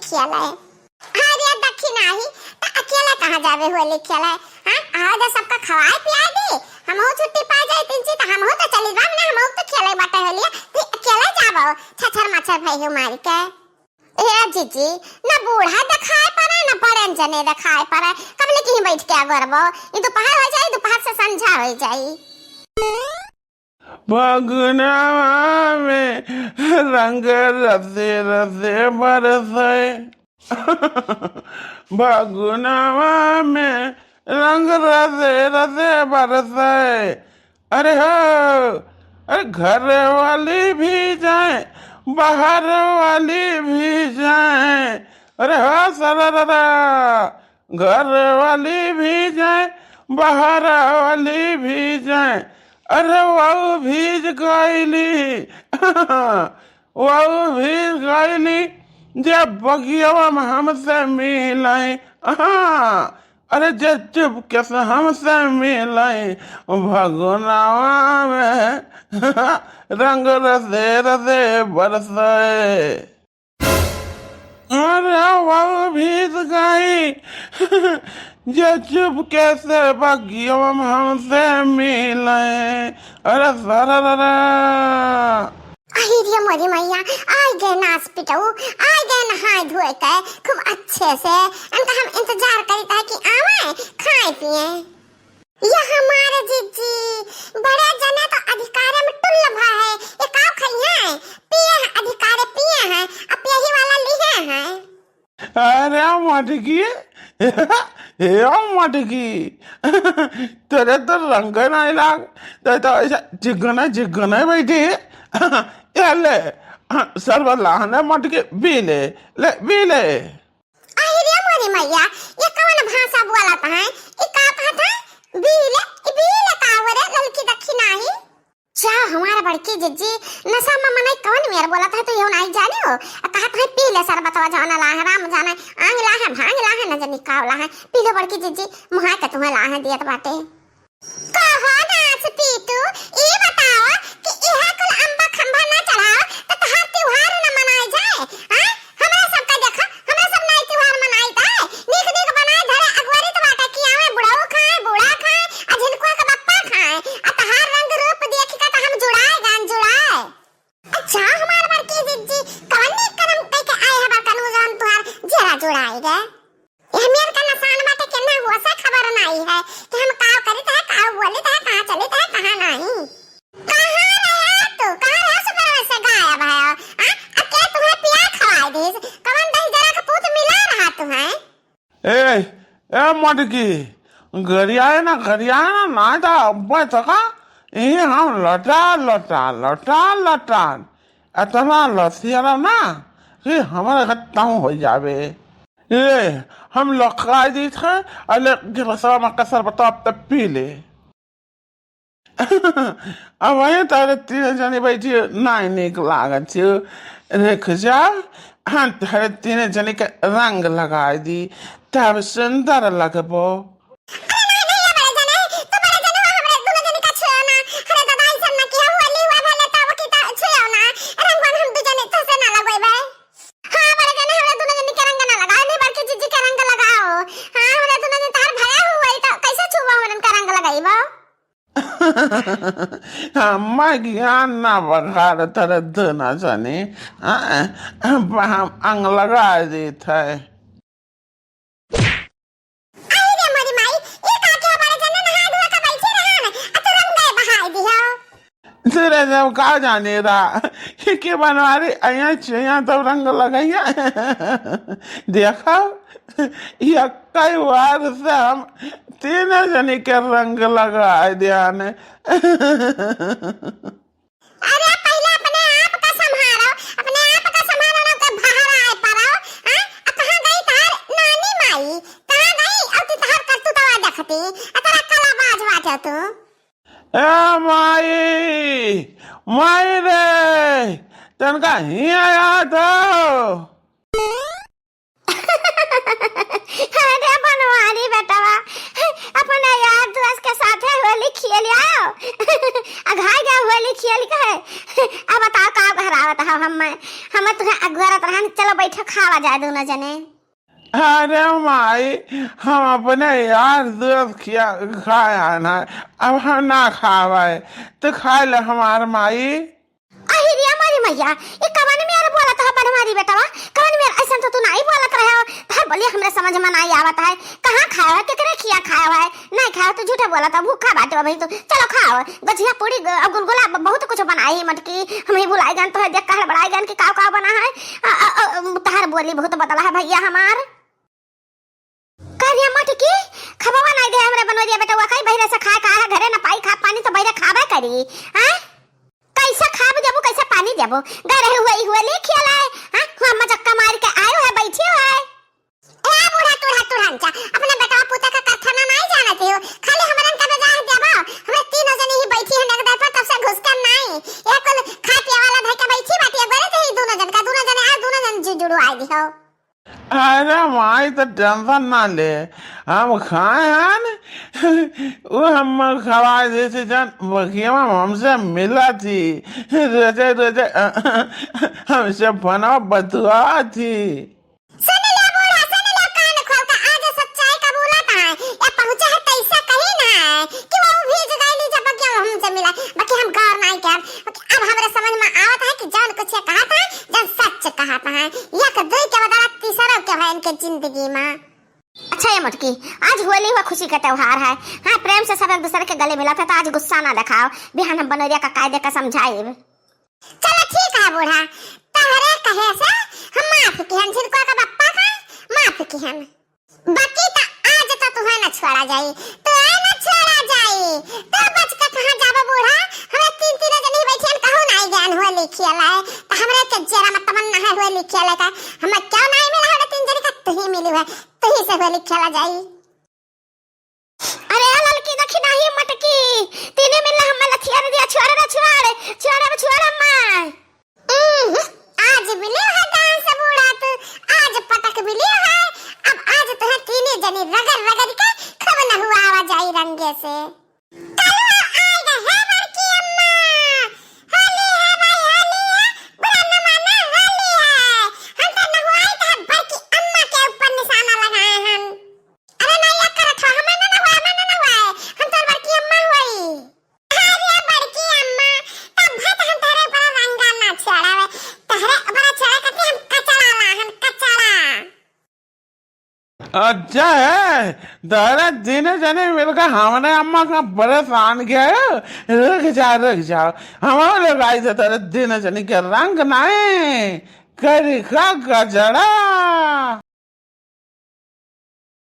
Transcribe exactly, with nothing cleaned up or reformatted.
खेले। अरे दखिनाही, त अकेले कहाँ जाबे होली खेले? हाँ, आवा जा सबका खवाए पियाए दे, हमहू छुट्टी पाए जाए तीन ची, त हमहू त चली जाब ना, हमहू त खेले बाटे होलिया, त अकेले जाबो, छछर मच्छर भई हो मारी के। ए जीजी, ना बूढ़ा देखाए पड़े, ना बड़न जने देखाए पड़े, कब ले कहीं बैठ के अगोरबो, ई दोपहर हो जाई, दोपहर से संझा हो जाई। फगुनवा में रंग रसे रसे बरसे। फगुनवा में रंग रसे रसे बरसे। अरे हो, अरे घर वाली भी जाए, बाहर वाली भी जाए। अरे हो सरररा, घर वाली भी जाए, बाहर वाली भी जाए। अरे वहू भीज गईली, वहू भीज गईली, जे बगियवा में हमसे मिलई। हाँ, अरे जे चुपके से हमसे मिलई, फगुनवा में रंग रसे रसे बरसे। अरे वहू भीज गई, जे चुपके से बगियवा में हमसे मिलई। अरे सरररा। अहि रे मोरी मैया, आइ गए नास पिटऊ, आइ गए नहाए धोए के खूब अच्छे से। इनका हम इंतजार करित है कि आवे, खाए पिए। या हमारे जीजी, बड़े जने तो अधिकारे में टुल्ल भा है, ये काव खइहे? पिए हैं अधिकारे, पिए हैं, अब यही वाला लिहे हैं। अरे मटकी, हे मटकी, तोरे तो रंग नहीं लाग, तो, तो ऐसा चिकने चिकने बैठी। ये ले, हाँ, सरबत लाहन है मटकी, पी ले, ले, पी ले। अहि रे मोरी मैया, ये कवन भाषा बोलत हैं? ई का कहत हैं? बीले, ई बीले का हो रे ललकी दखिनाही? जा हमार बड़की जिज्जी, नशा में मनई कवन मेर बोलत है, तू यो नाई जाने हो? आ कहत है, "पी ले शरबतवा, जौन लाहे राम जाने, आंग लाहे, भांग लाहे, न जानी का लाहे, पी ले बड़की जिज्जी, मुहा के तुम्हें लाहे दियत बाटे।" कहो नास पीटू, ई बताओ कि इहे कुल अम्बा खम्बा ना चढ़ाओ, त तहार त्योहार न मनाए जाए? आय, हमरा सबका देखा, हमरा सब नाई त्योहार मनाई त है। नीक नीक बनाए धरे अगवरित बाटे कि आवे बुढ़ऊ खाए, बूढ़ा खाए, आ झिनकुआ के बप्पा खाए। आ तहार रंग रूप देख के त हम जुड़ाए गान जुड़ाए। अच्छा, हमार बड़की जिज्जी, कवन नीक करम कइके आए हबर कनू जौन तुहार जेरा जुड़ाए गए? एह मेर का नसान बाटे के ना हुआ से खबर नाई है कि हम काव करित है, काव बोलित है, कहाँ चलित है, कहाँ नाई। कहाँ रहे तू? कहाँ रहे सुबह से गायब है? आ? आ के तुम्हें पिया खवाए दिस? कवन दही जरा का पूत मिला रहा तुम्हें? ए, ए मटकी, गरियाए ना, गरियाए ना, ना तो अब्बे तका, ई हम लटा, लटा, लटा, लटा, इतना लसियाला ना कि हमारे खत्म हो जावे। ए, हम लखा दी थे, अले गिलासवा में कसर बताओ, अब तब पी ले। अब वहीं तारे तीन जने बैठी, नाई नीक लागत छियो। देख जा, हम तारे तीन जने के रंग लगाए दी, तब सुंदर लगबो। अरे नहीं, नहीं, ये बड़े जने, तू बड़े जने हो, हमरे दोनों जने का छुओ ना। अरे दादा, ऐसा ना किया, होली हुआ भले तब की ता छुओ ना। रंगवा हम दू जने तो से ना लगोइबे। हाँ, बड़े जने, हमरा दोनों जने के रंग ना लगाओ, नहीं बड़की जिज्जी के रंग लगाओ। हाँ, हमरा दोनों जने तार भया हुआ ही तो कैसे छुओ हमरन का रंग लगाइबो? हम ज्ञान ना बघार तर दोनों जने, हाँ, हम अंग लगा देत है। आई रे मोरी माई, ई का के बड़े जने नहा धोआ के बैठे रहन, आ तू रंग गए बहाई दिहो। तेरे जब का जाने रहा, के बनवारी अइया चुइया तब रंग लगइया। देखा, ये कई बार से हम तीन जने के रंग लगा दिया ने। अरे पहिले अपने आप का संभारो, अपने आप का संभारो ना तो बाहर आए पड़ो, हाँ? आ कहाँ गई तार नानी माई? कहाँ गई? और तू तार करतूतवा देखती, अतरा कलाबाज बाटे तू। ए माई, माई रे, तनका हिया याद हो। अरे बनवारी बेटवा, अपने यार दोस्त के साथे होली खेल आओ। अघाई गया होली खेल के। अब बताओ का घरावत हो हम। मैं, हम तुहे अगुआरत रहन, चलो बैठो, खावा जाए दोनों जने। अरे माई, हम अपने यार दोस्त खिया खाए आना, अब हम ना खावे, तो खा ले हमार माई। अहि रे हमारी मैया, ये कवन मेर बोलत है बनवारी बेटवा? कवन मेर? ऐसन तो तू नाहीं बोलत रहे हो। तोहर बोली हमरे समझ में नाहीं आवत है। कहाँ खायो है, केकरे खिया खायो है? नाहीं खायो, तू झूठे बोलत है, भूखा बाटे अबही तू। चलो खाओ, गझिया पूड़ी ग-, और गुलगुला ब-, बहुत कुछ बनाई मटकी। हम ही भुलाई गन, तोहर देख के हड़बड़ाई गन कि काव काव बना है। अ, अ, अ, तोहर बोली बहुत बदला है भैया हमार। करिया मटकी, खबवा नाहीं दे हमरे बनवरिया बेटवा, काई बहिरे से खाए का है, घरे न पाई, खा पानी तो बहिरे खाबे करी, हैं? कैसे खाब देबू, कैसे पानी देबू? गए रहे हुए, हुए ले खेल है, हैं? हुआ मजक्का मार के आयो है, बैठे हो है। ए बूढ़ा टूढ़ा टूढ़न चा, अपने बेटवा पुता का कथना नाहीं जानत हो, खाली हमरन का बजा देबा। हमरे तीनों जनी ही बैठी है नगदर पर, तब से घुसकन नाहीं। ये कुल खाए पिए वाला धइ के बैठी बाटी, एक बारे तो ही दोनों जन का, दोनों जने आ, दोनों जन जी जुड़ू आए दिहो। अरे माई, तो टेंशन ना ले, हम खाए हन, वो हम खवाए जैसे जन बखियवा हमसे मिला थी, रोजे रोजे हमसे फोनवा बतुआ थी। सुन ले बूढ़ा, सुन ले कान खोल के, आज सच्चाई कबूलत है, या पहुँचे है तैसे कहीं ना है कि वो भी जुगाई ली जब बखियवा हमसे मिला, बाकी हम गौर नाहीं कर, बाकी अब हमरे समझ में आवत है कि जौन कुछ ये कहा था, जौन सच कहा था, एक दुई के बदला तीसरा के है इनके जिंदगी में। अच्छा ये मोटकी, आज होली हुआ, खुशी का त्योहार है। हाँ, प्रेम से सब एक दूसरे के गले मिलत है, तो आज गुस्सा ना दिखाओ। बिहान हम बनोरिया का कायदे का समझाइब। चलो ठीक है बूढ़ा, तहरे कहे से हम माफ किहन, झिनकुआ का बप्पा का माफ किहन। बाकी तो आज तो तुहे न छोड़ा जाई, तुहे न छोड़ा जाई। तो बच के कहाँ जाबो बूढ़ा? हमरे तीन तीन जनी बैठियन, कहूँ नाहीं ज्ञान हुआ लिखियल है, तो हमरे के जरा मत तमन्ना है हुआ लिखियल है का? हमें क्यों नाहीं मिला? हमरे तीन जनी का तुही मिली हुआ, तुही से हुआ लिखियल जाई। अरे ललकी देखी नाहीं मटकी, तीने मिलना हमें लथिया रे दिया, छुआरे रे छुआरे, छुआरे रे छुआरे माय। उम्म, आज मिले है डांस बूढ़ा तू, आज पटक मिले है। अब आज तुहे तीने जनी रगड़ रगड़ के खूब नहुआवा जाई रंगे से। कलवा आए गए है बड़की अम्मा, होली है भाई होली है, बुरा न माना होली है। हम तो नहुआई तो है बड़की अम्मा के ऊपर निशाना लगाए हैं। अरे नाहीं, ये करत हो, हमें ना, ना हुआ, हमें ना, ना हुआ है। हम तोर बड़की अम्मा हुई। अरे बड़की अम्मा, तब भत हम तोहरे ऊपर रंगा ना छोड़ावे। तोहरे ऊपर छोड़ा करते हम कचड़ा लाहन, कचड़ा। अच्छा है, तोहरे तीनों जने मिलकर हमरे अम्मा का परेशान किया है। रुक जा, रुक जाओ, हम लोग आई थे तोहरे तीनों जने के रंग नाहीं, करी का कचड़ा।